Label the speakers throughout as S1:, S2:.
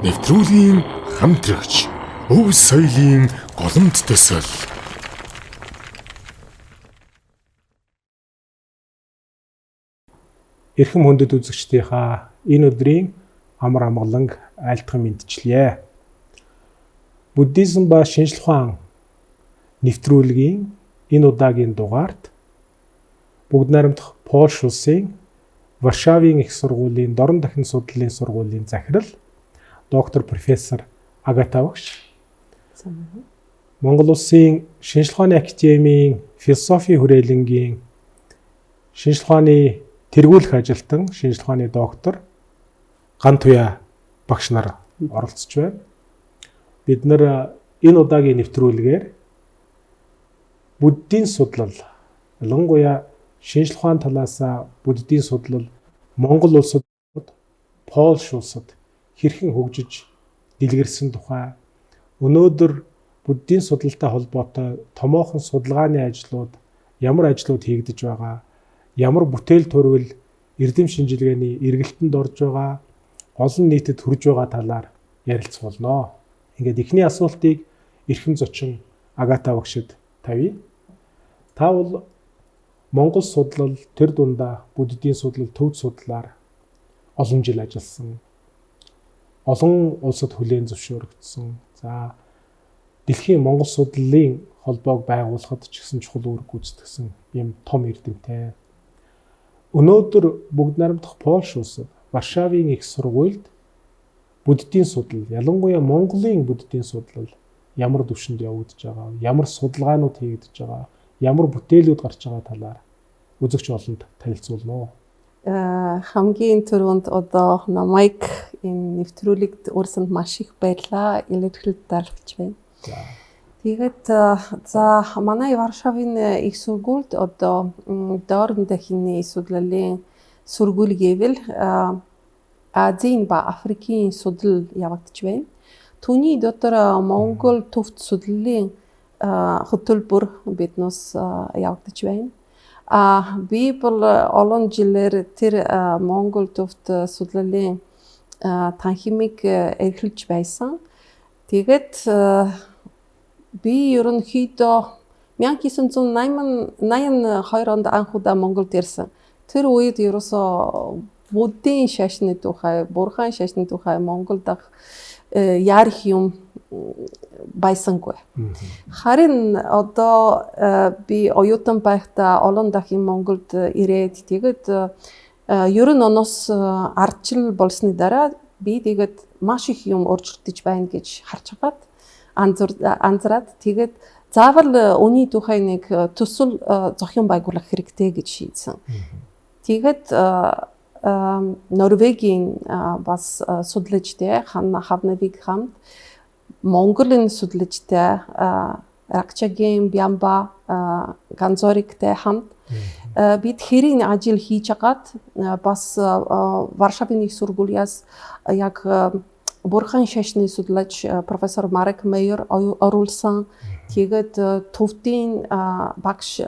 S1: Нэвтрүүлгийн хамтрагч Өв соёлын голомт төсөл.
S2: Эрхэм хүндэт үзэгчдийнхаа энэ өдрийн амар амгаланг айлтган мэндчилье. Буддизм ба шинжлэх ухаан нэвтрүүлгийн энэ удаагийн дугаарт бүгд найрамдах Польш улсын Варшавын их сургуулийн Дорн дахин судлалын сургуулийн захирал доктор профессор Агата багш, Монгол улсын шинжлэх ухааны академийн философи хүрээлэнгийн шинжлэх ухааны тэргүүлэх ажилтан шинжлэх ухааны доктор Гантуя багш нар оролцож байна. Бид нар энэ удаагийн нэвтрүүлгээр буддийн судлал, ялангуяа шинжлэх ухаан талаас буддийн судлал Монгол улсад, Польш улсад хэрхэн хөгжиж дэлгэрсэн тухай, өнөөдөр буддийн судалтай холбоотой томоохон судалгааны ажлууд ямар ажлууд хийгдэж байгаа, ямар бүтээл төрөл эрдэм шинжилгээний эргэлтэнд орж байгаа, олон нийтэд хүрж байгаа талаар ярилцах болно. Ингээд эхний асуултыг эрхэм зочин Агата багшид тавья. Та бол Монгол судлал, тэр дундаа буддийн судлал, төвд судлалаар олон жил ажилласан. Олон улсад хүлээн зөвшөөрөгдсөн. За, дэлхийн Монгол судлалын холбоог байгуулахад ч гэсэн чухал үүрэг гүйцэтгэсэн ийм том эрдэмтэй. Өнөөдөр бүгд найрамдах Польш улсад Варшавын их сургуульд буддийн судлал, ялангуяа Монголын буддийн судлал ямар түвшинд явагдаж байгаа, ямар судалгаанууд хийгдэж байгаа, ямар бүтээлүүд гарч байгаа талаар үзэгч олонд танилцуулна уу?
S3: Хамгийн түрүүнд одоо намайг энэ нэвтрүүлэгт урьсанд маш их баярлалаа. Илэрхийлж дарвч байна. Тэгээд за манай Варшавын их сургуульд одоо Дорн дахины судлалын сургууль гэвэл Азийн ба Африкийн судлал явагдаж байна. Түүний дотор Монгол төвд судлалын хөтөлбөр биднээс явагдаж байна. Би бол олон жилээр тэр Монгол төвд судлалын танхимыг эрхэлж байсан. Тэгээд би ерөнхийдөө 1982 онд анх удаа Монголд ирсэн. Тэр үед ерөөсөө буддийн шашны тухай, бурхан шашны тухай Монгол дахь ярих юм байсангүй. Харин одоо би оюутан байхдаа олон дахин Монголд ирээд тэгээд 90 оноос ардчил болсны дараа би тэгээд маш их юм өөрчлөгдөж байна гэж харж байгаад анзаараад тэгээд заавал үүний тухай нэг төсөл зохион байгуулах хэрэгтэй гэж шийдсэн. Тэгээд Норвегийн бас судлаачтай Хавнавиг хамт, Монголын судлаачтай Ракчагийн Бямба Ганзориктэй хамт бид хэрийн ажил хийж агаад бас Варшавын их сургуулиас яг бурхан шашны судлаач профессор Марек Мейер оруулсан. Тэгээд төвдийн багш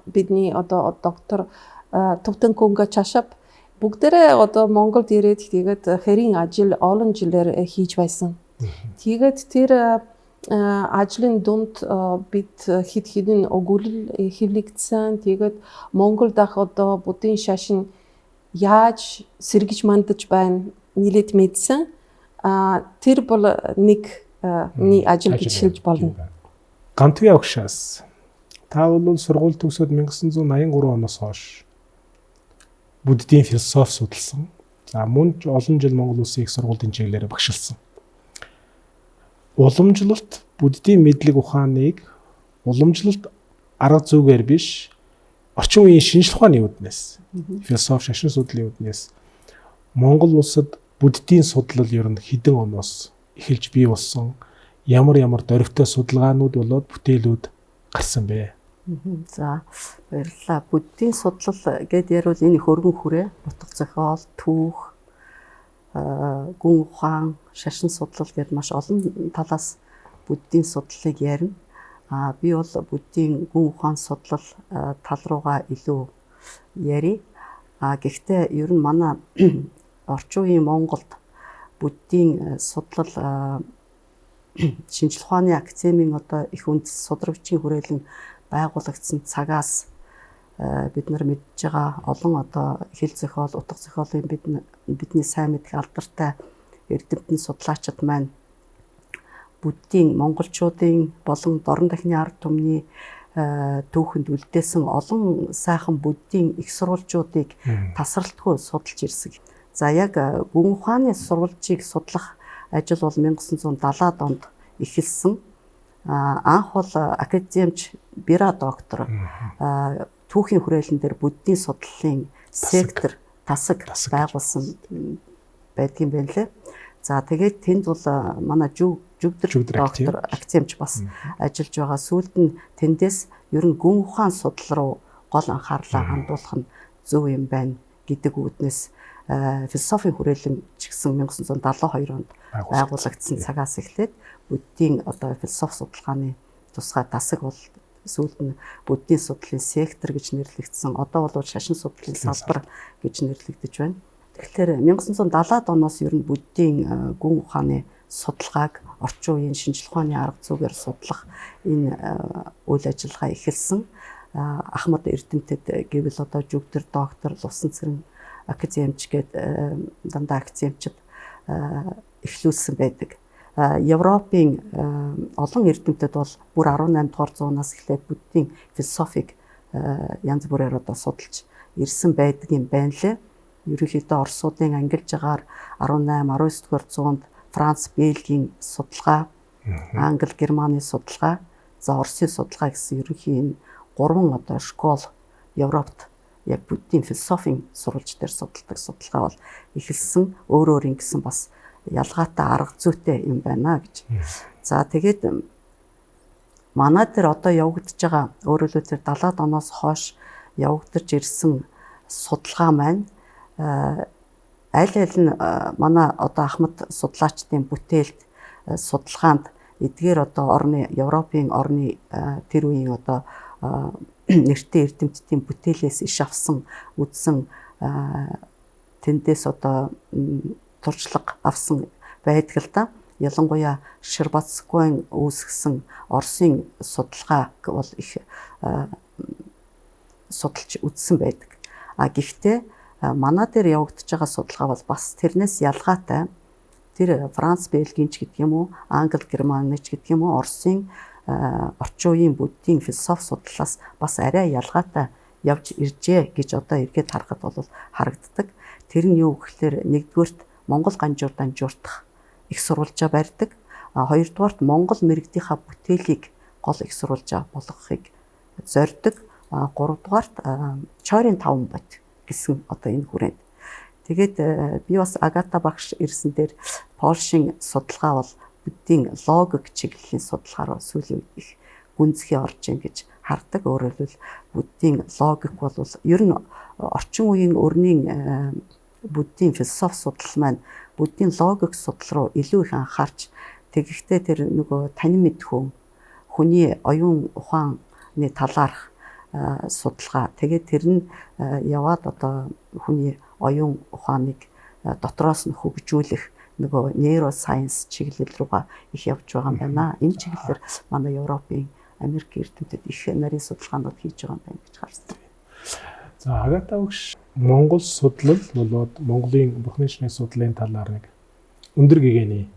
S3: бидний одоо доктор Төвтөнкүнгэ Чашап бүгдээрээ одоо Монголд ирээд тэгээд хэрийн ажил олон жилээр хийж байсан. Тэгээд тэр ажлын дунд бид хэд хэдэн өгүүлэл хэвлэгдсэн. Тэгээд Монгол дахь одоо буддийн шашин яаж сэргэж мандаж байна нэлээд мэдсэн. Тэр бол нэг миний ажил гэж хэлж болно.
S2: Гантуя огшаас та бол сургууль төгсөөд 1983 оноос хойш буддийн философи судалсан. За, мөн олон жил Монгол Улсын их сургуулийн чиглэлээр багшилсан. Уламжлалт буддийн мэдлэг ухааныг уламжлалт арга зүгээр биш, орчин үеийн шинжлэх ухааны үүднээс, философи шашин судлалын үүднээс Монгол улсад буддийн судлал ер нь хэдэн оноос эхэлж бий болсон, ямар ямар дөрвтэй судалгаанууд болоод бүтээлүүд гарсан бэ?
S4: За, баярлалаа. Буддийн судлал гэд яриул энэ их өргөн хүрээ, утга зохиол, түүх, гүн ухаан, шашин судлал гэд маш олон талаас буддийн судлалыг ярина. Би бол буддийн гүн ухаан судлал тал руугаа илүү ярив. Гэхдээ ер нь манай орчин үеийн Монголд Буддийн судлал шинжлэх ухааны академийн одоо их үндэс сударвчийн хүрээлэн байгуулагдсан цагаас бид нар мэдж байгаа олон одоо хэл зохиол, утга зохиолын бидний сайн мэдэх алдартай эрдэмтэн судлаачид маань буддийн монголчуудын болон дорн дахны ард түмний түүхэнд үлдээсэн олон сайхан буддийн их сурвалжуудыг тасралтгүй судалж ирсэн. За яг гүн ухааны сурвалжийг судлах ажил бол 1970-ад онд эхэлсэн. Анх бол академич Бира доктор түүхийн хүрээлэн дээр буддийн судлалын сектор тасаг байгуулсан байдгийн байна лээ. За тэгээд тэнд бол манай Жүгдэр доктор академич бас ажиллаж байгаа. Сүүлд нь тэндээс ер нь гүн ухаан судлал руу гол анхаарлаа хандуулах нь зөв юм байна гэдэг үүднээс философийн хүрээлэн ч гэсэн 1972 онд байгуулагдсан цагаас эхлээд буддийн одоо философи судалгааны тусгай тасаг бол сүүлд нь буддийн судлалын сектор гэж нэрлэгдсэн. Одоо бол шашин судлалын салбар гэж нэрлэгдэж байна. Тэгэхээр 1970-ад оноос ер нь буддийн гүн ухааны судалгааг орчин үеийн шинжлэх ухааны арга зүгээр судлах энэ үйл ажиллагаа эхэлсэн. Ахмад эрдэмтэд гэвэл одоо Жүгдэр доктор, Лувсан Цэрэн академич гээд дандаа академичд эхлүүлсэн байдаг. Европын олон эрдэмтэд бол бүр 18 дугаар зуунаас эхлээд буддийн философиг янз бүрээр одоо судалж ирсэн байдаг юм байна лээ. Ерөнхийдөө Оросуудын ангилж агаар 18, 19 дугаар зуунд Франц, Бельгийн судалгаа, Англи, Германы судалгаа, за Оросын судалгаа гэсэн ерөнхий энэ гурван одоо школ Европт яг буддийн философийн сурвалж дээр судалдаг судалгаа бол эхэлсэн. Өөр өөр ингэсэн бас ялгаатай арга зүйтэй юм байна гэж. За тэгээд манай дээр одоо явагдаж байгаа, өөрөөр хэлбэл тэр 70-ад оноос хойш явагдаж ирсэн судалгаа маань аль аль нь манай одоо ахмад судлаачдын бүтээлд судалгаанд эдгээр одоо орны Европын орны тэр үеийн одоо нэртэй эрдэмтдийн бүтээлээс иш авсан, үзсэн, тэндээс одоо туршлага авсан байдаг л да. Ялангуяа Шербацкойн үүсгэсэн Оросын судалгаа бол их судалж үзсэн байдаг. А гэхдээ манай дээр явагдаж байгаа судалгаа бол бас тэрнээс ялгаатай. Тэр Франц, Бельгийн ч гэдэг юм уу, Англи, Германы ч гэдэг юм уу, Оросын орчин үеийн буддийн философи судлалаас бас арай ялгаатай явж иржээ гэж одоо эргээд харахад бол харагддаг. Тэр нь юу гэхлээр нэгдүгээрт Монгол ганжуур данжууртах их сурвалжаа барьдаг. А хоёрдугаарт Монгол мэрэгдийнхаа бүтээлийг гол их сурвалжаа болгохыг зорддог. А гуравдугаарт чойрын таван бот гэсэн одоо энэ хүрээнд. Тэгээд би бас Агата багш ирсэн дээр Польшийн судалгаа бол буддийн логик чиглэлийн судалгаар сүүлийн үед их гүнзгий орж ийн гэж хардаг. Өөрөөр хэлбэл буддийн логик бол ер нь орчин үеийн өрнийн буддийн философи судлал маань буддийн логик судлал руу илүү их анхаарч, тэгэхдээ тэр нөгөө танин мэдхүүн хүний оюун ухааны талаарх судалгаа, тэгээд тэр нь яваад одоо хүний оюун ухааныг дотроос нь хөгжүүлэх нөгөө нейросайенс чиглэл рүүгээ их явж байгаа юм байна. Энэ чиглэлээр манай Европын, Америк эрдэмтэд их нарийн судалгаанууд хийж байгаа юм байна гэж харсан.
S2: За Агата өгш, Монгол судлал болоод Монголын бурхны шашны судлалын талаар нэг өндөр гэгээний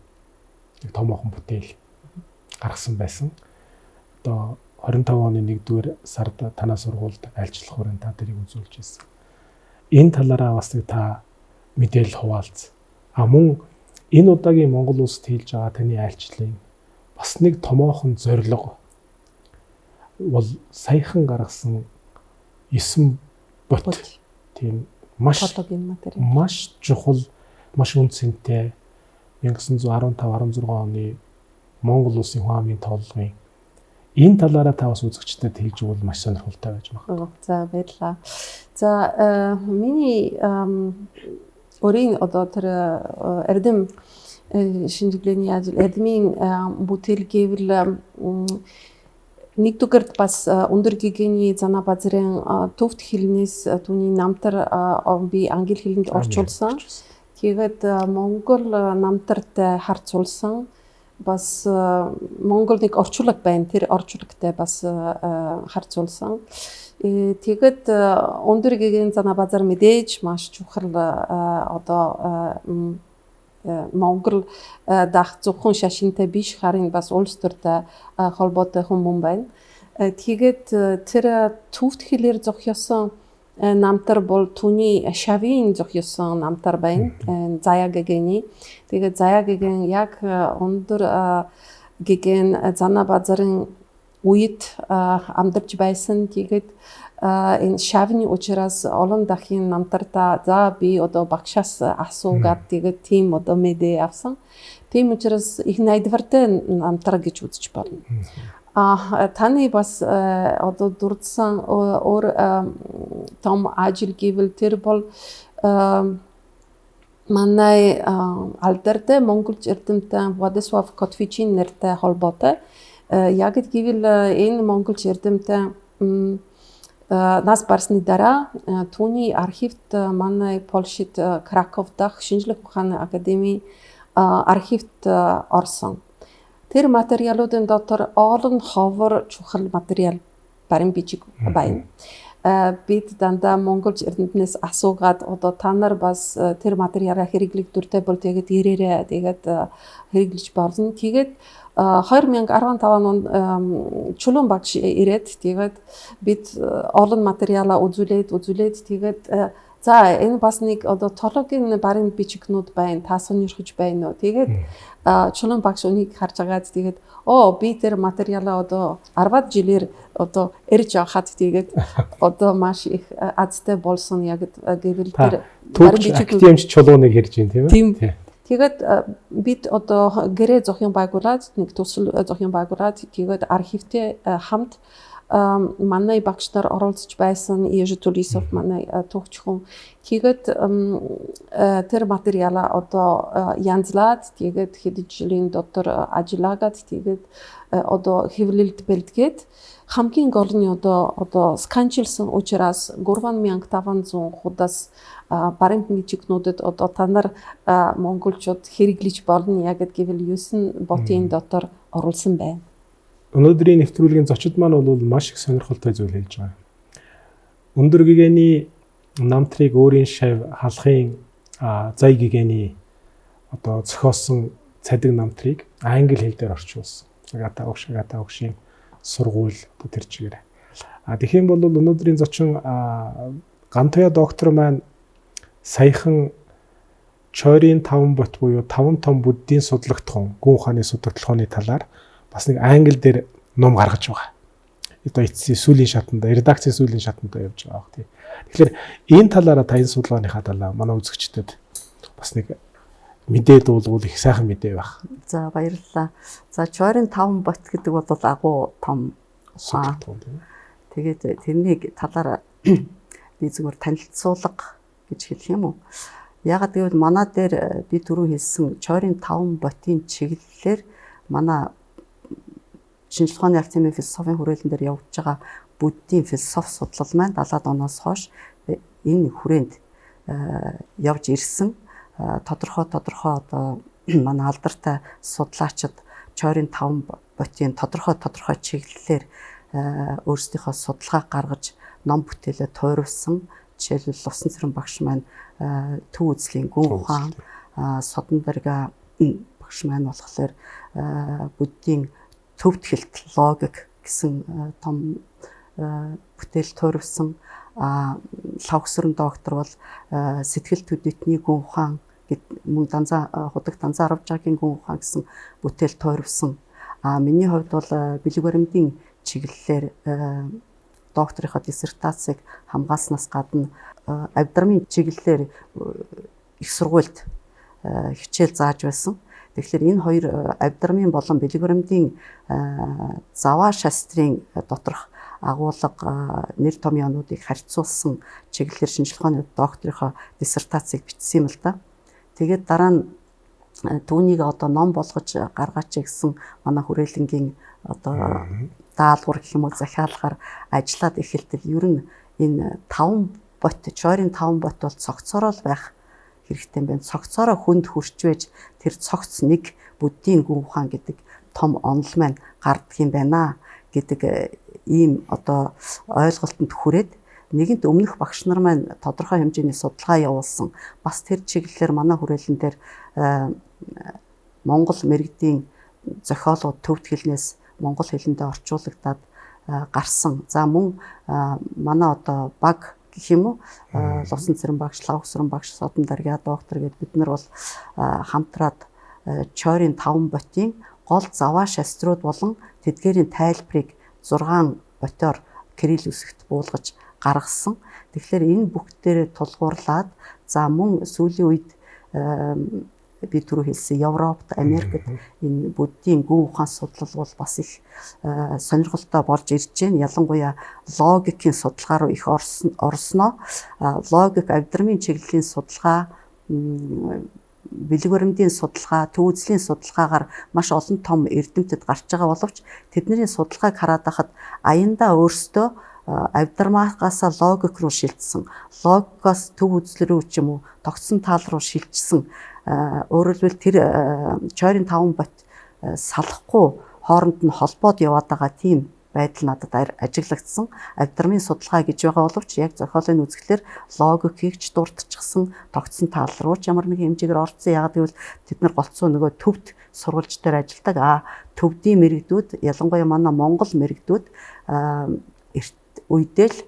S2: нэг томоохон бүтээл гаргасан байсан. Одоо 25 оны 1-р сард танаа сургуульд айлчлах хүрээнд та тэрийг үзүүлж ирсэн. Энэ талаараа бас нэг та мэдээлэл хуваалц. А мөн энэ удаагийн Монгол улсад хийж байгаа таны айлчлалын бас нэг томоохон зорилго бол саяхан гаргасан 9 бот тийм маш маш чухал, маш үн цэнтэй 1915 16 оны Монгол улсын хүн амын тооллогын энэ талаараа та бас үзэгчдэд хэлж өгвөл маш сонирхолтой байж магадгүй.
S3: За баярлалаа. За миний өөрийн одоо тэр эрдэм шинжилгээний ажил, эрдмийн бүтээл гэвэл нэгдүгээрт бас өндөр гэгээний занаа базрын төвд хэлнээс түүний намтар би англи хэлэнд орчуулсан. Тэгээд Монгол намтартай харьцуулсан бас Монгол нэг орчуулга байна. Тэр орчуулагтай бас харьцуулсан. Тэгээд өндөр гэгээн Занабазар мэдээж маш чухал одоо Монгол дахь зөвхөн шашинтай биш харин бас улс төртэй холбоотой хүмүүс байна. Тэгээд тэр төвд хэлээр зохиосон намтар бол түүний шавийн зохиосон намтар байна. Заяа гэгэний. Тэгээд Заяа гэгэн яг өндөр гэгэн Занабазарын үед амьдарч байсан. Тэгээд энэ шавны учраас олон дахин намтартаа за би одоо багшаас асуугаад тэгээд тийм одоо мэдээ авсан. Тийм учраас их найдвартай намтар гэж үзэж байна. Таны бас одоо дурдсан өөр том ажил гэвэл тэр бол манай алдартай монголч эрдэмтэн Владислав Котвичин нэртэй холбоотой. Яг гэвэл энэ монголч эрдэмтэн нас барсны дараа түүний архивт манай Польшид Краков дахь шинжлэх ухааны академийн архивт орсон. Тэр материалуудын дотор олон ховор чухал материал барин бичиг байна. Бид дандаа монголч эрдэмтнээс асуугаад одоо та нар бас тэр материалаа хэрэглэх дуртай бол тэгээд ирээрээ тэгээд хэрэглэж болно. Тэгээд 2015 онд Чулуун багш ирээд тэгээд бид олон материалаа үзүүлээд тэгээд за энэ бас нэг одоо тологийн барин бичигнүүд байна. Та сонирхож байна уу? Тэгээд Чулуун багш үнийг харж агаад тэгээд би тэр материалаа одоо 10 жилээр одоо ирж авахад тэгээд одоо маш их азтай болсон. Яг гэвэл тэр
S2: барин бичиг академич Чулууныг хэрж байна тийм ээ.
S3: Тэгээд бид одоо гэрээ зохион байгуулад нэг төсөл зохион байгуулад тэгээд архивтэй хамт манай багш нар оролцож байсан Ежи Тулисов манай төгч хүн. Тэгээд тэр материалаа одоо янзлаад тэгээд хэдэн жилийн дотор ажиллагаад тэгээд одоо хэвлэлд бэлтгээд хамгийн гол нь одоо сканчилсан учраас 3500 хуудас баримт бичигнүүдэд одоо та нар монголчууд хэрэглэж болно. Яг гэвэл 9 ботын дотор оруулсан байна.
S2: Өнөөдрийн нэвтрүүлгийн зочид маань бол маш их сонирхолтой зүйл хэлж байгаа. Өндөр гэгээний намтрыг өөрийн шав халахын зай гэгээний одоо зохиосон цадаг намтрыг англи хэл дээр орчуулсан. Агата огшийн сургууль одоо тэр чигээр. Тэгэх юм бол өнөөдрийн зочин Гантуя доктор маань саяхан Чойрын 5 бот буюу 5 том буддийн судлагдахуун, гүн ухааны судлагдахууны талаар бас нэг англи дээр ном гаргаж байгаа. Одоо эцсийн сүүлийн шатанд, редакцийн сүүлийн шатанд явж байгаа бох тий. Тэгэхээр энэ талаараа та энэ судалгааныхаа талаа манай үзэгчдэд бас нэг мэдээ дуулгуул их сайхан мэдээ байх.
S4: За баярлалаа. За Чойрын 5 бот гэдэг бол агуу том
S2: судлагдахуун тийм.
S4: Тэгээд тэрнийг талаар би зүгээр танилцуулга гэж хэлэх юм уу? Яагаад гэвэл манай дээр би түрүү хэлсэн Чойрын 5 ботын чиглэлээр манай шинжлэх ухааны академийн философийн хүрээлэн дээр явагдаж байгаа буддийн философи судлал маань 70-аад оноос хойш энэ хүрээнд явж ирсэн. Тодорхой одоо манай алдартай судлаачид Чойрын 5 ботын тодорхой чиглэлээр өөрсдийнхөө судалгаа гаргаж ном бүтээлээ тойруулсан. Жишээлбэл Лувсан Цэрэн багш маань төв үзлийн гүн ухаан, Содондарга багш маань болохоор буддийн төвд хэлт логик гэсэн том бүтээл туурвсан. Лавгсран доктор бол сэтгэл төдийтний гүн ухаан гэд мөн данзаа худаг данзаа 10 жаагийн гүн ухаан гэсэн бүтээл туурвсан. Миний хувьд бол бэлэг баримтын чиглэлээр докторийнхоо диссертацийг хамгаалснаас гадна авдрмын чиглэлээр их сургуульд хичээл зааж байсан. Тэгэхээр энэ хоёр авдрмын болон бэлэг баримтын заваа шастрын доторх агуулга нэр томьёонуудыг харьцуулсан чиглэлээр шинжлэх ухааны докторийнхоо диссертацийг бичсэн юм л да. Тэгээд дараа нь түүнийг одоо ном болгож гаргаач гэсэн манай хүрээлэнгийн одоо даалгавар гэх юм уу захиалгаар ажиллаад эхэлтэл ер нь энэ 5 бот, Чойрын 5 бот бол цогцороо л байх хэрэгтэй юм байна. Цогцоороо хүнд хүрч байж тэр цогц нэг буддийн гүн ухаан гэдэг том онол маань гарддаг юм байна гэдэг ийм одоо ойлголтод хүрээд нэгэнт өмнөх багш нар маань тодорхой хэмжээний судалгаа явуулсан. Бас тэр чиглэлээр манай хүрээлэн дээр Монгол мэргэдийн зохиолууд төвд хэлнээс монгол хэлэндээ орчуулагдаад гарсан. За мөн манай одоо баг гэх юм уу, Лувсан Цэрэн багш, Лавгсран багш, Содон Даргиа доктор гэд бид нар бол хамтраад Чойрын 5 ботын гол заваа шаструуд болон тэдгээрийн тайлбарыг 6 ботоор кирилл үсэгт буулгаж гаргасан. Тэгэхээр энэ бүх дээрээ тулгуурлаад, за мөн сүүлийн үед би түрүү хэлсэн Европт, Америкт энэ буддийн гүн ухаан судлал бол бас их сонирхолтой болж ирж байна. Ялангуяа логикийн судалгаа руу их орсноо. Логик, авдрмын чиглэлийн судалгаа, бэлэг баримтын судалгаа, төв үзлийн судалгаагаар маш олон том эрдэмтэд гарч байгаа боловч тэдний судалгааг хараад байхад аяндаа өөрсдөө авдармаагаасаа логик руу шилжсэн, логикоос төв үзэл рүү ч юм уу тогтсон таал руу шилжсэн. Өөрөөр хэлбэл тэр Чойрын 5 бот салахгүй хооронд нь холбоод яваад байгаа тийм байдал надад ажиглагдсан. Авдармын судалгаа гэж байгаа боловч яг зохиолын үзэхлээр логикийг ч дурдчихсан, тогтсон таал руу ч ямар нэгэн хэмжээгээр орцсон. Яг гэвэл тэд нар голцоо нөгөө төвд сурвалж дээр ажилладаг. Төвдийн мэрэгдүүд, ялангуяа манай Монгол мэрэгдүүд эрт үедээ л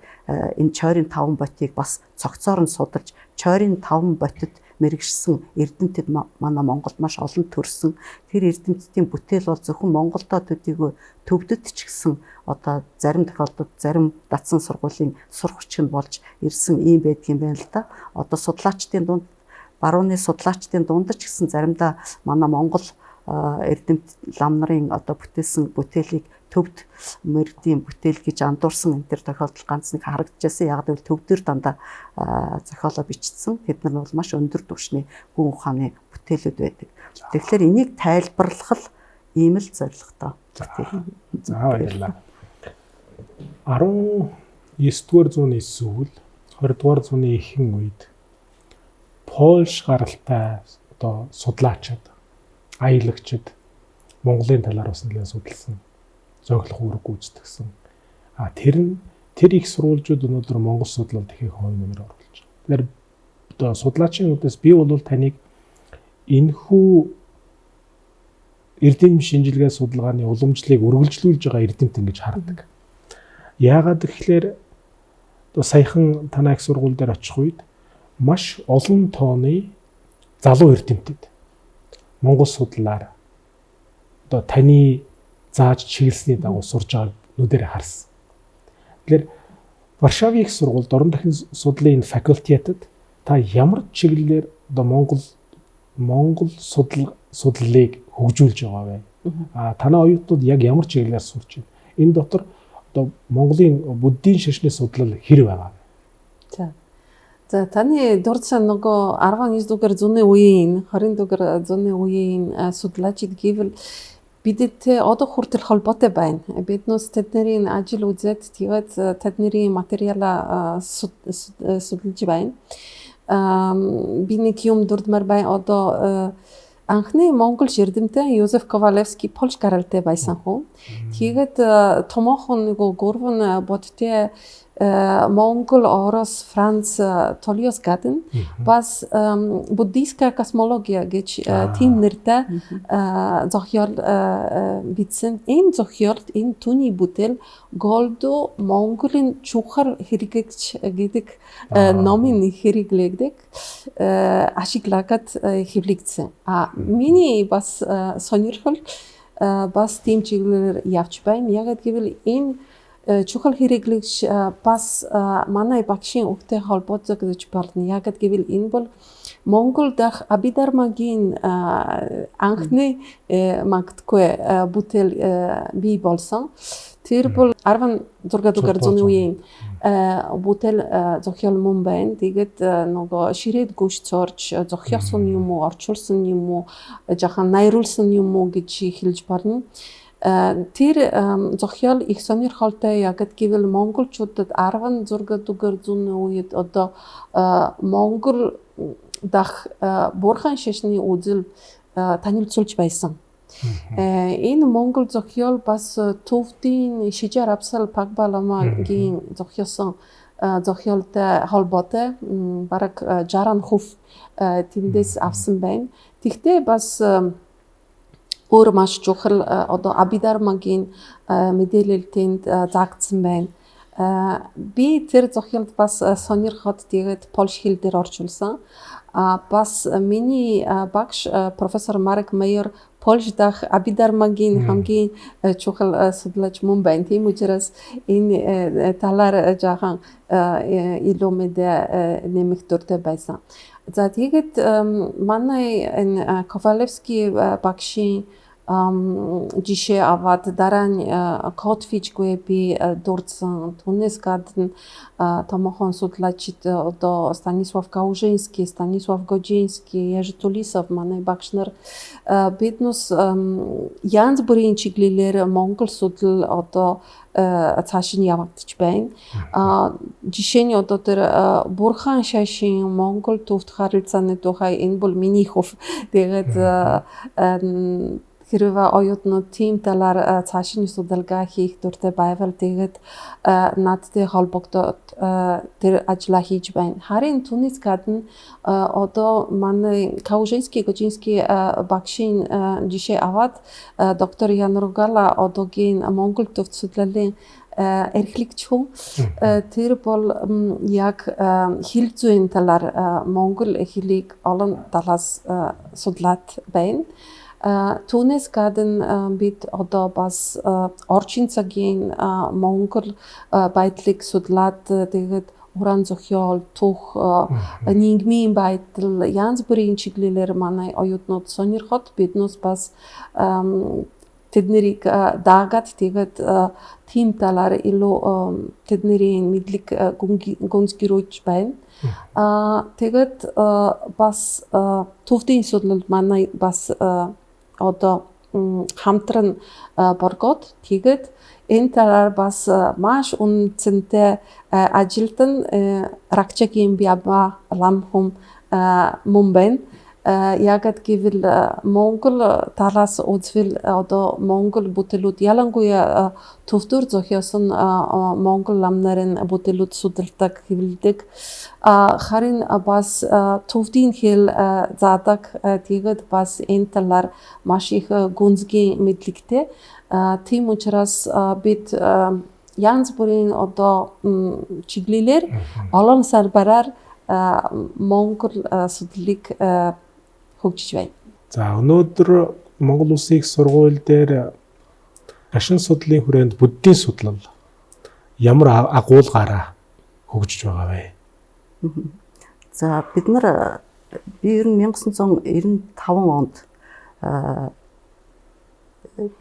S4: энэ Чойрын 5 ботыг бас цогцоор нь судалж, Чойрын 5 ботод мэрэгшсэн эрдэмтэд манай Монголд маш олон төрсөн. Тэр эрдэмтдийн бүтээл бол зөвхөн Монголдоо төдийгүй төвдөд ч гэсэн одоо зарим тохиолдолд зарим датсан сургуулийн сурах хүч нь болж ирсэн ийм байдгийн байна л да. Одоо судлаачдын дунд, барууны судлаачдын дунд ч гэсэн заримдаа манай Монгол эрдэмт лам нарын одоо бүтээсэн бүтээлийг төвд мэргэдийн бүтээл гэж андуурсан энэ төр тохиолдол ганц нэг харагдчихсан. Яг гэвэл төвдөр дандаа зохиолоо бичсэн. Тэд нар бол маш өндөр түвшний гүн ухааны бүтээлүүд байдаг. Тэгэхээр энийг тайлбарлах л ийм л зорилготой.
S2: За, баярлалаа. 19-р зууны сүүл, 20-р зууны ихэнх үед Польш гаралтай одоо судлаачид, аялагчид Монголын талаар бас нэлээд судалсан, зохиолох үүрэг гүйцэтгэсэн. Тэр нь тэр их сурвалжууд өнөөдөр Монгол судлалд их хувь нэмэр оруулж байгаа. Тэгэхээр одоо судлаачийн үдээс би бол таныг энэхүү эрдэм шинжилгээ судалгааны уламжлалыг үргэлжлүүлж байгаа эрдэмтэн гэж хардаг. Яагаад гэвэл одоо саяхан танай их сургууль дээр очих үед маш олон тооны залуу эрдэмтэд Монгол судлалаар одоо таны зааж чиглэсний дагуу сурж байгааг нүдээр харсан. Тэгэхээр Варшавын их сургуульд орон дахин судлалын энэ факультетэд та ямар чиглэлээр одоо Монгол судлалыг хөгжүүлж байгаа вэ? Танай оюутнууд яг ямар чиглэлээр сурч байна? Энэ дотор одоо Монголын буддийн шашны судлал хэр байгаа вэ?
S3: За, таны дурдсан нөгөө 19 дугаар зууны үеийн, 20 дугаар зууны үеийн судлаачид гэвэл бидтэй одоо хүртэл холбоотой байна. Биднээс тэдний ажил үзээд тэгээд тэдний материалаа судалж байна. Би нэг юм дурдмаар байна. Одоо анхны Монгол эрдэмтэн Йозеф Ковалевский Польш гаралтай байсан хүн. Тэгээд томоохон нөгөө гурван бодтой Монгол, Орос, Франц толиос гадна бас буддийская космология гэж тийм нэртэй зохиол бичсэн. Энэ зохиолд энэ түүний бүтээл голдуу Монголын чухал хэрэгэгч гэдэг номын хэрэглэгдэх ашиглагад хэвлэгдсэн. Миний бас сонирхол бас тийм чиглэлээр явж байна. Яагаад гэвэл энэ чухал хэрэглэгч бас манай багшийн үгтэй холбоотой гэж болно. Яагаад гэвэл энэ бол Монгол дахь Абидармагийн анхны магадгүй бүтээл бий болсон. Тэр бол 16 дугаар зууны үеийн бүтээл зохиол мөн байна. Тэгээд нөгөө ширээд гүш цорж зохиосон юм уу, орчуулсан юм уу, жаахан найруулсан юм уу гэж хэлж болно. Тэр зохиол их сонирхолтой, яагаад гэвэл монголчуудад 16 дугаар зууны үед одоо Монгол дах бурхан шашны үзэл танилцуулж байсан. Энэ Монгол зохиол бас төвдийн Шижар Абсал Пагбаламагийн зохиосон зохиолтой холбоотой, бараг 60% тэндээс авсан байна. Тэгтээ бас өөр маш чухал одоо Абидармагийн мэдээлэл тэнд заагдсан байна. Би тэр зохиолд бас сонирхоод тэгээд Польш хэл дээр орчуулсан. А бас миний багш профессор Марк Майер Польш дахь Абидармагийн хамгийн чухал судлаач мөн байна. Тийм учраас энэ талаар жаахан илүү мэдээ нэмэх дуртай байсан. За, тэгээд манай энэ Ковалевский багшийн жишээ аваад дараа нь Котфичгүй би дурдсан. Түүнээс гадна томоохон судлаачид одоо Станислав Каужинский, Станислав Гожинский, Ежи Тулисов манай багш нар биднес янз бүрийн чиглэлээр Монгол судлал одоо цааш нь явагдаж байна. Жишээ нь одоо тэр Бурхан шашин Монгол төвд харилцааны тухай, энэ бол миний хувь. Тэгээд хэрвээ оюутнууд тийм талаар цааш нь судалгаа хийх дуртай байвал тэгээд надтай холбогдоод тэр ажлаа хийж байна. Харин түүнээс гадна одоо манай Каужинский, Гожинский багшийн жишээ аваад доктор Ян Ругала одоогийн Монгол төвд судлалын эрхлэгч хүн. Тэр бол яг хэл зүйн талаар, монгол хэлийг олон талаас судлаад байна. Түүнээс гадна бид одоо бас орчин цагийн монгол байдлыг судлаад, тэгээд уран зохиол, түүх, нийгмийн байдал, янз бүрийн чиглэлээр манай оюутнууд сонирхоод биднээс бас тэднийг даагаад, тэгээд тийм талаар илүү тэдний мэдлэг гүнзгийрүүлж байна. Тэгээд бас төвдийн судлал манай бас одоо хамтран боргоод, тэгээд энэ талаар бас маш үнцэнтэй ажилтан Ракчагийн Бяба лам хүм мөн байна. Яагаад гэвэл Монгол талаас үзвэл одоо Монгол бүтээлүүд, ялангуяа төвдөр зохиосон Монгол лам нарын бүтээлүүд судалдаг, хэвлэдэг. Харин бас төвдийн хэл заадаг. Тэгээд бас энэ талаар маш их гүнзгий мэдлэгтэй. Тийм учраас бид янз бүрийн одоо чиглэлээр олон салбараар Монгол судлалыг хөгжиж байна.
S2: За, өнөөдөр Монгол Улсын их сургууль дээр шашин судлалын хүрээнд буддийн судлал ямар агуулгаараа хөгжиж байгаа вэ?
S4: За, бид нар би ер нь 1995 онд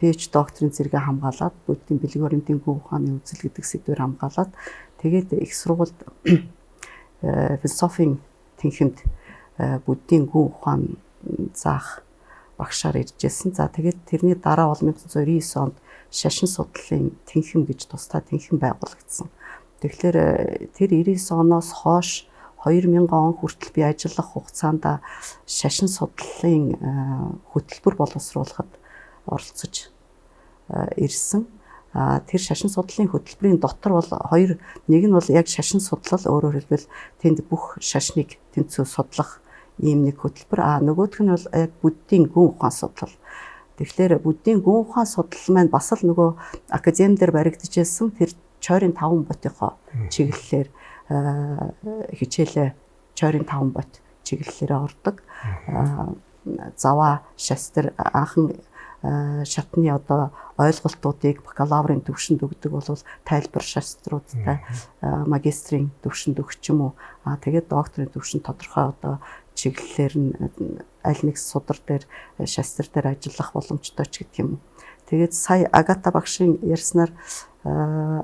S4: PhD докторийн зэрэгээ хамгаалаад, буддийн бэлэг баримтын гүн ухааны үзэл гэдэг сэдвээр хамгаалаад, тэгээд их сургуульд философийн тэнхимд буддийн гүн ухаан заах багшаар ирж байсан. За, тэгээд тэрний дараа бол 1999 онд шашин судлалын тэнхим гэж тусдаа тэнхим байгуулагдсан. Тэгэхээр тэр 99 оноос хойш 2000 он хүртэл би ажиллах хугацаанд шашин судлалын хөтөлбөр боловсруулахад оролцож ирсэн. Тэр шашин судлалын хөтөлбөрийн дотор бол хоёр, нэг нь бол яг шашин судлал, өөрөөр хэлбэл тэнд бүх шашныг тэнцүү судлах ийм нэг хөтөлбөр. Нөгөөх нь бол яг буддийн гүн ухаан судлал. Тэгэхээр буддийн гүн ухаан судлал маань бас л нөгөө академи дээр баригдажсэн тэр чойрын 5 ботынхоо чиглэлээр хичээлээ, чойрын 5 бот чиглэлээрээ ордог. Заваа шастр анхан шатны одоо ойлголтуудыг бакалаврын түвшинд өгдөг бол тайлбар шаструудтай магистрийн түвшинд өгч юм уу. Тэгээд докторийн түвшинд тодорхой одоо чиглэлээр нь аль нэг судар дээр, шастр дээр ажиллах боломжтой ч гэдэг юм уу. Тэгээд сая Агата багшийн ярьснаар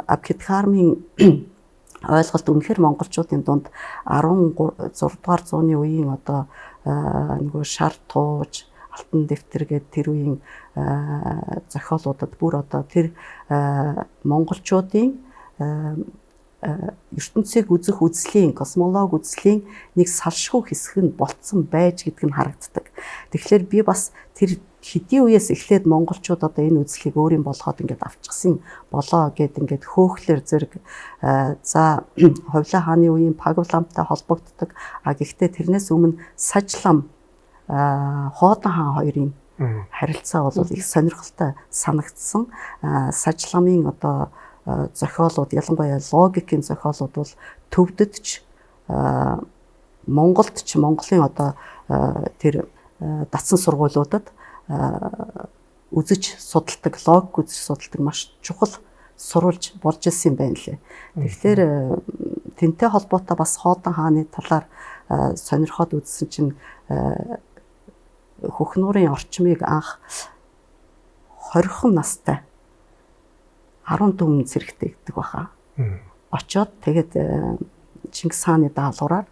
S4: Абхидхармын ойлголт үнэхээр монголчуудын дунд 16 дугаар зууны үеийн одоо нөгөө шар тууж, алтан дэвтэр гээд тэр үеийн зохиолуудад бүр одоо тэр монголчуудын ертөнцийг үзэх үзлийн, космологи үзлийн нэг салшгүй хэсэг нь болцсон байж гэдг нь харагддаг. Тэгэхээр би бас тэр хэдийн үеэс эхлээд монголчууд одоо энэ үзлийг өөрийн болгоод ингээд авчихсан болоо гэд ингээд хөөхлөр зэрэг за Ховлаа хааны үеийн Пагвламтай холбогддог. А гэхдээ тэрнээс өмнө Сажлам, Хоодон хаан хоёрын харилцаа бол их сонирхолтой санагдсан. Сажламын одоо зохиолууд, ялангуяа логикийн зохиолууд бол төвдөд ч, Монголд ч, Монголын одоо тэр датсан сургуулиудад үзэж судалдаг, логик үзэж судалдаг маш чухал сурвалж болж ирсэн юм байна лээ. Тэгэхээр тэнтэй холбоотой бас Хоодон хааны талаар сонирхоод үзсэн чинь Хөхнуурын орчмыг анх 20 настай 14 зэрэгтэй гэдэг баха. Очоод тэгээд Чингис хааны даалгавраар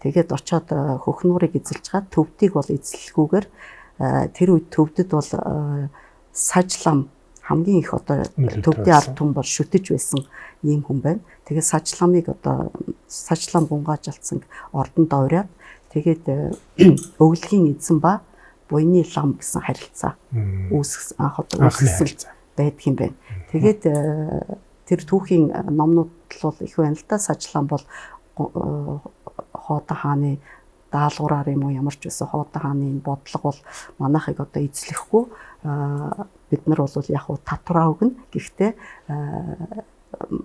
S4: тэгээд очоод Хөхнуурыг эзэлж чад төвдийг бол эзлэлгүйгээр тэр үед төвдөд бол Сажлам хамгийн их одоо төвдийн ард түмэн бол шүтэж байсан ийм хүн байна. Тэгээд Сажламыг одоо Сажлам гунгааж алдсан ордонд оройд тэгээд өвлөгийн эзэн ба буйны лам гэсэн харилцаа үүсгэсэн, анх одоо үүсгэсэн байдаг юм байна. Тэгээд тэр түүхийн номнууд бол их байна л да. Сажлам бол Хоодон хааны даалгавраар юм уу ямар ч байсан Хоодон хааны энэ бодлого бол манайхыг одоо эзлэхгүй, бид нар бол яг уу татвараа өгнө. Гэхдээ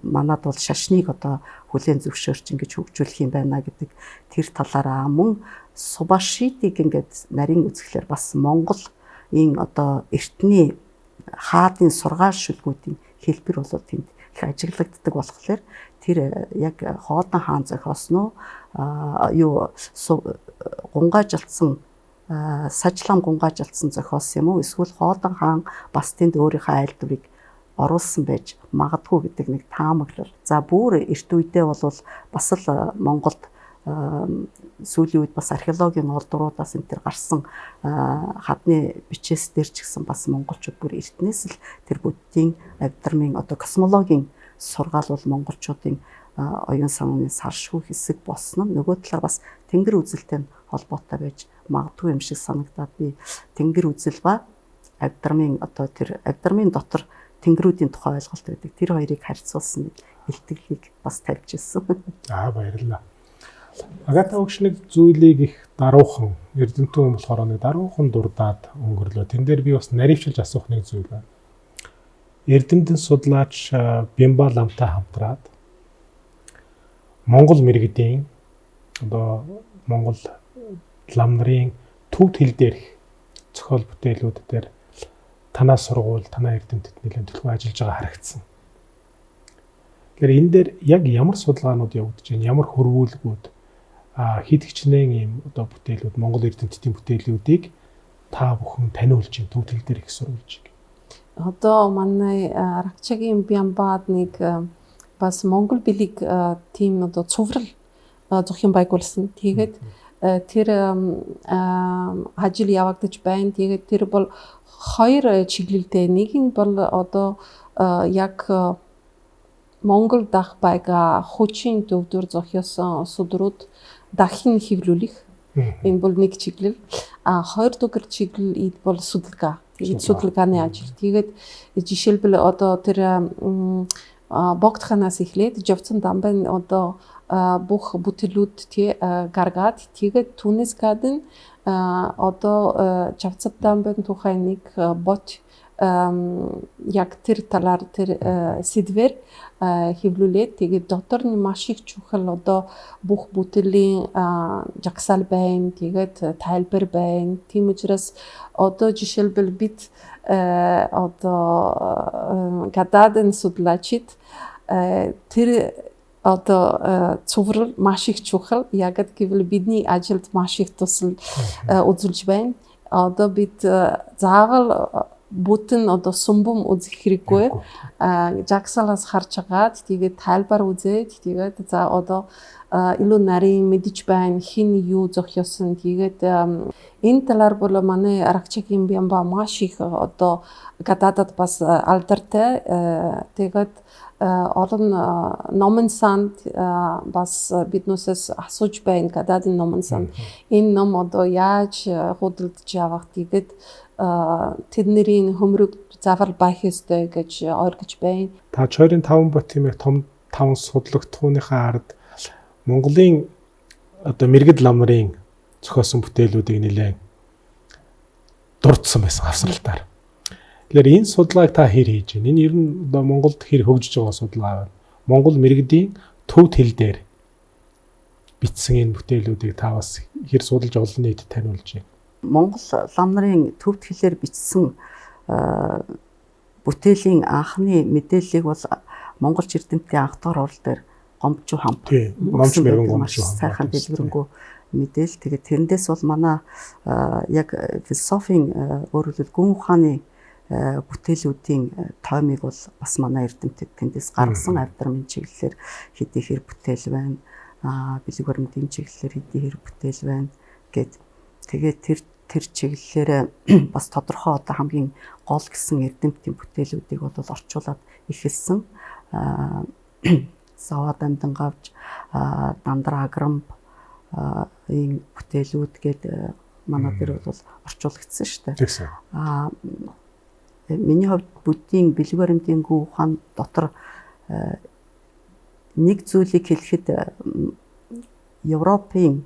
S4: манад бол шашныг одоо хүлээн зөвшөөрч ингэж хөгжүүлэх юм байна гэдэг тэр талаараа мөн Субашидыг ингээд нарийн үзэхлээр бас Монголын одоо эртний хаадын сургаал шүлгүүдийн хэлбэр бол тэнд их ажиглагддаг болохоор тэр яг Хоодон хаан зохиосон уу юу гунгааж алдсан Сажлам гунгааж алдсан зохиосон юм уу эсвэл Хоодон хаан бас тэнд өөрийнхөө айлдварыг оруулсан байж магадгүй гэдэг нэг таамаглал. За бүр эрт үедээ бол бас л Монголд сүүлийн үед бас археологийн олдруудаас энэ төр гарсан хадны бичээс дээр ч гэсэн бас монголчууд бүр эртнээс л тэр буддийн авдрмын одоо космологийн сургаал бол монголчуудын оюун санааны салшгүй хэсэг болсон нь нөгөө талаар бас тэнгэр үзэлтэй холбоотой байж магадгүй юм шиг санагдаад би тэнгэр үзэл ба авдрмын одоо тэр авдрмын дотор тэнгэрүүдийн тухай ойлголт байдаг. Тэр хоёрыг харьцуулсан нэг илтгэлийг бас тавьж ирсэн.
S2: Аа, баярлалаа. Агата өгш нэг зүйлийг их даруухан эрдэмтэн хүн болохоор нэг даруухан дурдаад өнгөрлөө. Тэн дээр би бас наривчилж асуух нэг зүйл байна. Эрдэмтэн судлаач Бямба ламтай хамтраад Монгол мэргэдийн одоо Монгол лам нарын төв хэл дээрх зохиол бүтээлүүд дээр танаа сургууль, танаа эрдэмтэд нэлээд төлхөө ажиллаж байгаа харагдсан. Тэгэхээр энэ дээр яг ямар судалгаанууд явагдаж байна, ямар хөрвүүлгүүд, хэд хичнээн ийм одоо бүтээлүүд, Монгол эрдэмтдийн бүтээлүүдийг та бүхэн таниулж байна, төв хэл дээр их сурвалжийг.
S3: Одоо манай Аракчагийн Бямбад нэг бас Монгол билиг тийм одоо цуврал зохион байгуулсан. Тэгээд тэр ажил явагдаж байна. Тэгээд тэр бол хоёр чиглэлтэй. Нэг нь бол одоо яг Монгол дахь байгаа хүчин төвдөр зохиосон судрууд дахин хэвлүүлэх. Энэ бол нэг чиглэл. А хоёр дахь чиглэл ид бол судалгаа. Тэгээд судалгааны ажил. Тэгээд жишээлбэл одоо тэр богдханаас эхлээд Жовцон дамбан одоо бүх бүтээлүүд тий гаргаад тэгээд түүнээс гадна одоо Жовцон дамбан тухай нэг бот яг тэр талаар тэр сэдвэр хэвлүүлээд тэгээд дотор нь маш их чухал одоо бүх бүтээлийн жагсаал байна, тэгээд тайлбар байна. Тийм учраас одоо жишээлбэл бид одоо гадаадын судлаачид тэр одоо цуврал маш их чухал. Яг гэвэл бидний ажилд маш их тусал үзүүлж байна. Одоо бид заавал бүтэн одоо сумбум үзэх хэрэггүй. Жагсаалаас харж агаад тэгээд тайлбар үзээд тэгээд за одоо илүү нарийн мэдэж байна, хэн юу зохиосон, тэгээд Энэ талаар бол манай Аракчигийн Бямба маш их одоо гадаадад бас алдартай. Тэгээд олон номын санд бас биднээсээ асууж байна, гадаадын номын санд. Энэ ном одоо яаж худалдаж авах, тэгээд тэдний хөмрөг заавал байх ёстой гэж ойлгож байна.
S2: Та Чойрын 5 бот хэмээх том 5 судлагдахууныхаа ард Монголын одоо мэргэд ламрын зохиосон бүтээлүүдийг нэлээд дурдсан байсан авсралтаар. Тэгэхээр энэ судалгааг та хэр хийж байна? Энэ ер нь одоо Монголд хэр хөгжиж байгаа судалгаа байна? Монгол мэргэдийн төвд хэл дээр бичсэн энэ бүтээлүүдийг та бас хэр судалж олон нийтэд таниулж байна?
S4: Монгол лам нарын төвд хэлээр бичсэн бүтээлийн анхны мэдээллийг бол Монголч эрдэмтдийн анх дахь урал дээр Гомбчуу хамт.
S2: Номч мэрэгэн Гомбчуу
S4: хамт. Сайхан дэлгэрэнгүй мэдээл. Тэгээд тэрэндээс бол манай яг философийн, өөрөөр хэлбэл гүн ухааны бүтээлүүдийн тоймыг бол бас манай эрдэмтэд тэндээс гаргасан. Авдрам чиглэлээр хэдий хэр бүтээл байна, бэлэг баримтын чиглэлээр хэдий хэр бүтээл байна гэд. Тэгээд тэр чиглэлээр бас тодорхой одоо хамгийн гол гэсэн эрдэмтдийн бүтээлүүдийг бол орчуулад эхэлсэн. Саваа дамдан гавж, Дандраа аграмб ийм бүтээлүүд гээд манай дээр бол орчуулагдсан шүү дээ. Миний хувьд буддийн бэлэг баримтын гүн ухаан дотор нэг зүйлийг хэлэхэд Европын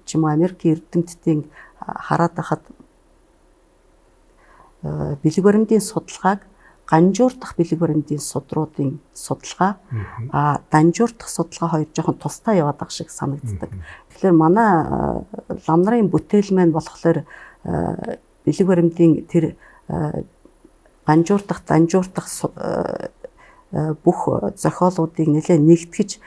S4: ч юм уу Америкийн эрдэмтдийн хараад байхад бэлэг баримтын судалгааг ганжуур дахь бэлэг баримтын судруудын судалгаа, данжуур дахь судалгаа хоёр жоохон тусдаа яваад байгаа шиг санагддаг. Тэгэхээр манай лам нарын бүтээл маань болохоор бэлэг баримтын тэр ганжуур дахь, данжуур дахь бүх зохиолуудыг нэлээд нэгтгэж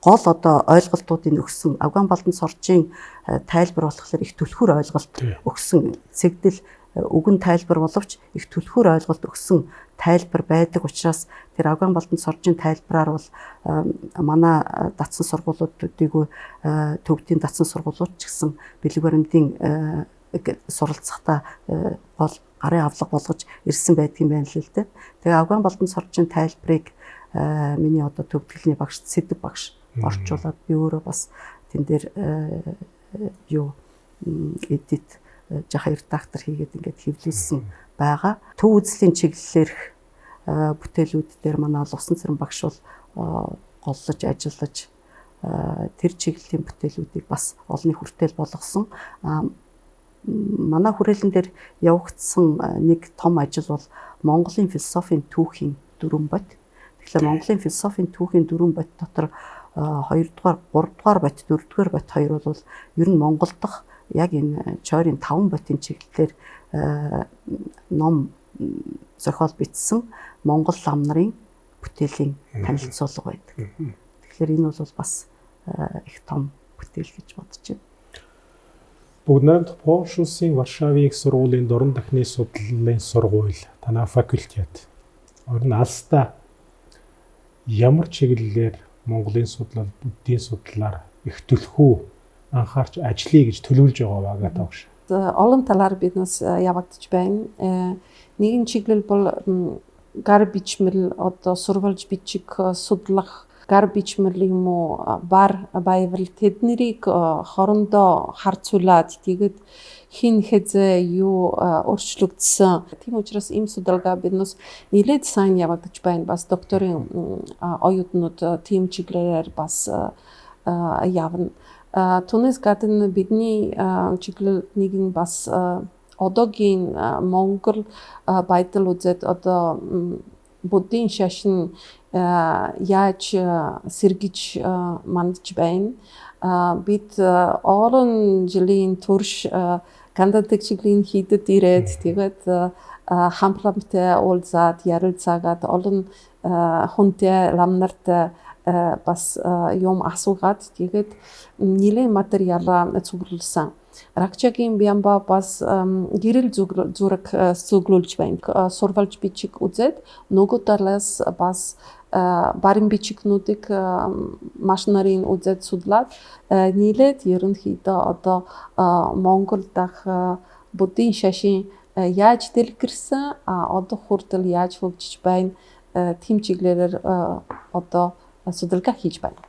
S4: гол одоо ойлголтуудыг өгсөн. Афган Балдан соржийн тайлбар болохоор их түлхүүр ойлголт өгсөн. Цэгдэл үгэн тайлбар боловч их түлхүүр ойлголт өгсөн тайлбар байдаг учраас тэр Афган Балдан соржийн тайлбараар бол манай датсан сургуулиуд төдийгүй төвдийн датсан сургуулиуд ч гэсэн бэлэг баримтын суралцахдаа гол гарын авлага болгож ирсэн байдгийн байна л дээ. Тэгээ Афган Балдан соржийн тайлбарыг миний одоо төвдгөлний багш Сэдэв багш орчуулад би өөрөө бас тэн дээр юу эдит жаха редактор хийгээд ингээд хэвлүүлсэн байгаа. Төв үзлийн чиглэлээрх бүтээлүүд дээр манай Лусан Цэрэн багш бол голлож ажиллаж тэр чиглэлийн бүтээлүүдийг бас олонний хүртээл болгосон. Манай хүрээлэн дээр явагдсан нэг том ажил бол Монголын философийн түүхийн дөрвөн бот. Тэгэхээр Монголын философийн түүхийн дөрвөн бот дотор 2 дугаар, 3 дугаар бот, 4 дугаар бот хоёр бол ер нь Монгол дахь яг энэ Чойрын 5 ботын чиглэлээр ном зохиол бичсэн Монгол лам нарын бүтээлийн танилцуулга байдаг. Тэгэхээр энэ бол бас их том бүтээл гэж бодож байна.
S2: Бүгд найрамдах Польш улсын Варшавын их сургуулийн дуран дахны судлалын сургууль, танай факультет орон алстаа ямар чиглэлээр Монголын судлал, буддийн судлалаар их түлхүү анхаарч ажиллая гэж төлөвлөж байгаа вэ, Агата багш?
S3: Олон талаар биднээс явагдаж байна. Нэгэн чиглэл бол гар бичмэл, одоо сурвалж бичиг судлах, гар бичмэл юм уу, бар байвал тэднийг хоорондоо харьцуулаад тэгээд хэн хэзээ юу өөрчлөгдсөн. Тийм учраас ийм судалгаа биднээс нэлээд сайн явагдаж байна. Бас докторийн оюутнууд тийм чиглэлээр бас явна. Түүнээс гадна бидний чиглэл нэгэн бас одоогийн Монгол байдал үзээд одоо буддийн шашин яаж сэргэж мандж байна. Бид олон жилийн турш Канадаг чиглэлийн хийдэд ирээд тэгээд хамтлагтай уулзаад, ярилцаагаад, олон хүнтэй, лам нартай бас юм асуугаад тэгээд нэлээд материалаа цуглуулсан. Ракчагийн Бямба бас гэрэл зүрэг зүглүүлж байна. Сурвалж бичиг үзээд нөгөө талаас бас барин бичигнүүдийг маш нарын үзээд судлаад нийлээд ерөнхийдөө одоо Монгол дахь буддийн шашин яаж дэлгэрсэн, одоо хүртэл яаж хөгжиж байна, тийм чиглэлээр одоо судалгаа хийж байна.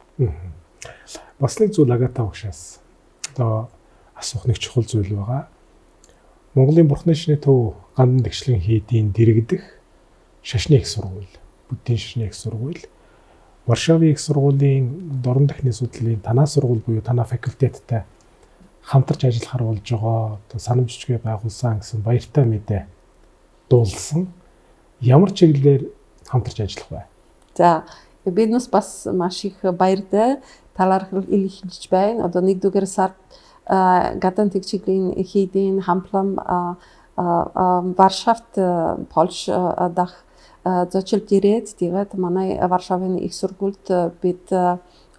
S2: Бас нэг зүйл Агата багшаас одоо асуух нэг чухал зүйл байгаа. Монголын Бурхны шашны төв Гандан тэгшлэн хийдийн дэрэгдэх шашны их сургууль, буддийн шашны их сургууль, Варшавын их сургуулийн дорн дахны судлалын танаа сургууль буюу танаа факультеттай хамтарч ажиллахаар болж байгаа, одоо санам жижигээ байгуулсан гэсэн баяртай мэдээ дуулсан. Ямар чиглэлээр хамтарч ажиллах вэ?
S3: За, биднес бас маш их баяртай талархал илэрхийлж байна. Одоо нэгдүгээр сард гадаан тэгчиглийн хийдийн хамтлан Варшавт Польш дахь зочилд ирээд тэгээд манай Варшавын их сургуульд бид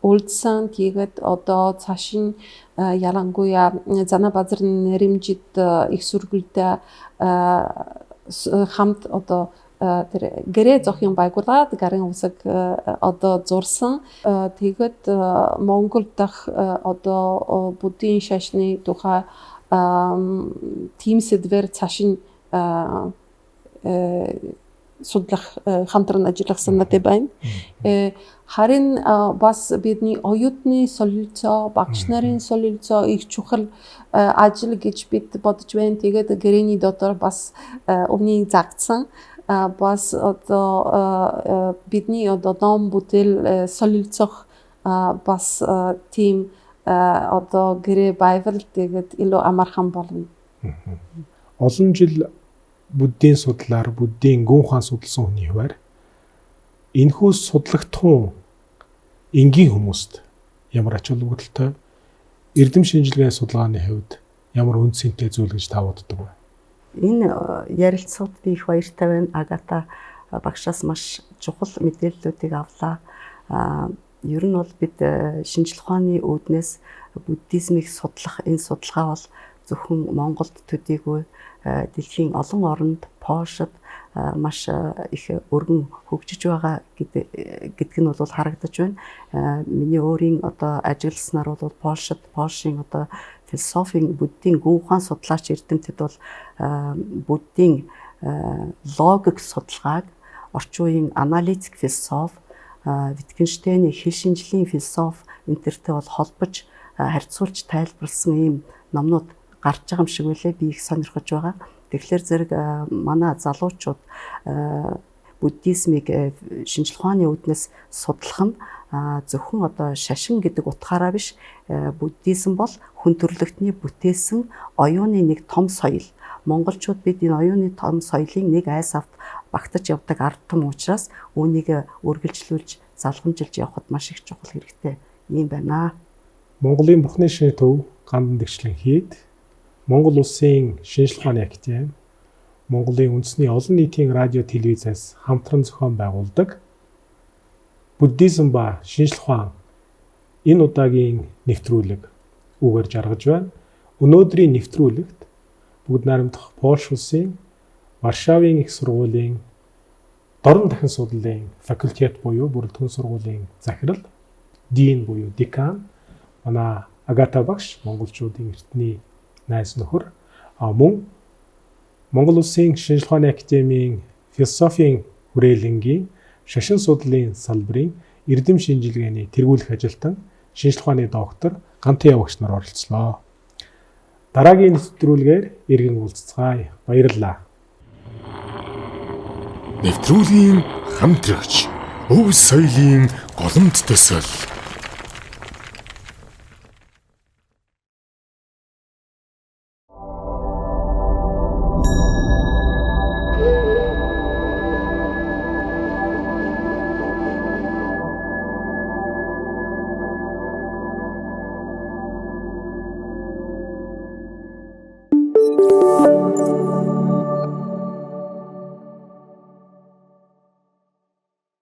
S3: уулзсан. Тэгээд одоо цааш нь ялангуяа Зана базар нэрэмжит их сургуультай хамт одоо тэр гэрээ зохион байгуулад гарын үсэг одоо зурсан. Тэгээд Монгол дахь одоо буддийн шашны тухай тийм сэдвээр цааш нь судлах, хамтран ажиллах санаатай байна. Харин бас бидний оюутны солилцоо, багш нарын солилцоо их чухал ажил гэж бид бодож байна. Тэгээд гэрээний дотор бас өмнө загтсан бас одоо бидний одоо ном бүтээл солилцох бас тийм одоо гэрээ байвал тэгээд илүү амархан болно.
S2: Олон жил буддийн судлаар, буддийн гүн ухаан судалсан хүний хуваар энэхүү судлагдахуун энгийн хүмүүст ямар ач холбогдолтой, эрдэм шинжилгээ судалгааны хувьд ямар үн цэнтэй зүйл гэж та боддог вэ?
S4: Энэ ярилцлагад би их баяртай байна. Агата багшаас маш чухал мэдээллүүдийг авлаа. Ер нь бол бид шинжлэх ухааны үүднээс буддизмыг судлах энэ судалгаа бол зөвхөн Монголд төдийгүй дэлхийн олон оронд, Польшид маш их өргөн хөгжиж байгаа гэдг нь бол харагдаж байна. Миний өөрийн одоо ажигласнаар бол Польшид, Польшийн одоо философийн буддийн гүн ухаан судлаач эрдэмтэд бол буддийн логик судалгааг орчин үеийн аналитик философи, Витгенштейний хэл шинжлийн философи энтертэй бол холбож харьцуулж тайлбарласан ийм номнууд гарч байгаа юм шиг байлээ. Би их сонирхож байгаа. Тэгэхээр зэрэг манай залуучууд буддизмыг шинжлэх ухааны үүднээс судлах нь зөвхөн одоо шашин гэдэг утгаараа биш, буддизм бол хүн төрөлхтний бүтээсэн оюуны нэг том соёл. Монголчууд бид энэ оюуны том соёлын нэг айс авт багтаж явдаг ард түмэн учраас үүнийг үргэлжлүүлж залгамжилж явахад маш их чухал хэрэгтэй юм байна.
S2: Монголын Бурхны шашны төв Гандан тэгшлэн хийд Монгол улсын шинжлэх ухааны академи, Монголын үндэсний олон нийтийн радио телевизээс хамтран зохион байгуулдаг Буддизм ба шинжлэх ухаан энэ удаагийн нэвтрүүлэг үүгээр жаргаж байна. Өнөөдрийн нэвтрүүлэгт бүгд найрамдах Польш улсын Варшавын их сургуулийн дорн дахин судлалын факультет буюу бүрэлдэхүүн сургуулийн захирал, дин буюу декан манай Агата багш, монголчуудын эртний найз нөхөр, мөн Монгол улсын шинжлэх ухааны академийн философийн хүрээлэнгийн шашин судлалын салбарын эрдэм шинжилгээний тэргүүлэх ажилтан, шинжлэх ухааны доктор Гантын явагч нар оролцлоо. Дараагийн нэвтрүүлгээр иргэн уулзцгаая. Баярлалаа.
S1: Нэвтрүүлгийн хамтрагч өв соёлын голомт төсөл.